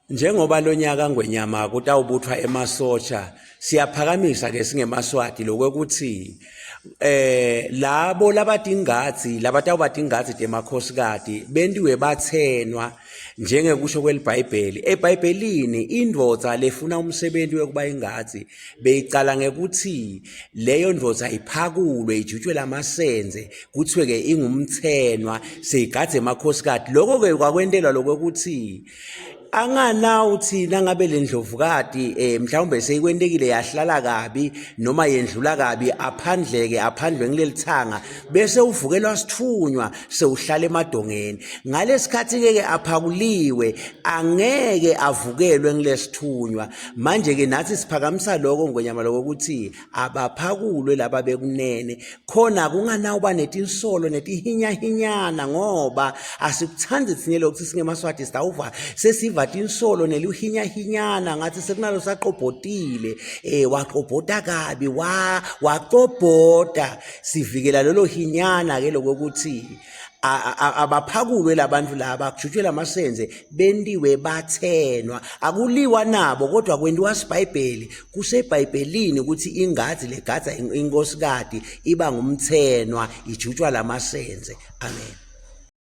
Njengoba lonyaka Ngwenyama kutawubuthwa emasosha, siyaphakamisa ke singemaswati lokwekuthi eh labo labatingadzi labatawuba tingadzi temakhosikati bentiwe bathenwa njengekusho kweliBhayibheli. EBhayibhelini indvodza lefuna umsebenti wekuba ingadzi beyicala ngekuthi leyo ndvodza iphakulwe ijutshwe lamasenze kuthiwe ke ingumthenwa seyigadze emakhosikati. Lokho ke kwakwentelwa lokwekuthi Anganawu nangabe le ndlovukati eh mhlawumbe seyikwentekile yahlala kabi noma yendlula kabi aphandleke aphandlwe ngilelithanga bese uvukelwa sithunywa sewuhlala emadongeni ngalesikhathi ke ke aphakuliwe angeke avukelwe ngilesithunywa manje ke nathi siphakamisa lokho ngwenyama lokho ukuthi abaphakulwe laba bekunene khona kunganawuba netinsolo netihinyahinyana ngoba asikuthandi thina lokuthi singemaswati sitawuva sesiva tinsolo neluhinyahinyana ngathi sekunalo saqobhotile eh waqobhota kabi wa waqobhota sivikela lolo hinyana ke lokuthi abaphakulwe labantu laba kujutshwe lamasenze bentiwe bathenwa akuliwa nabo kodwa kwentiwa sibhayibheli kusebhayibhelini ukuthi ingazi legadza inkosikati iba ngumthenwa ijutshwa lamasenze amen.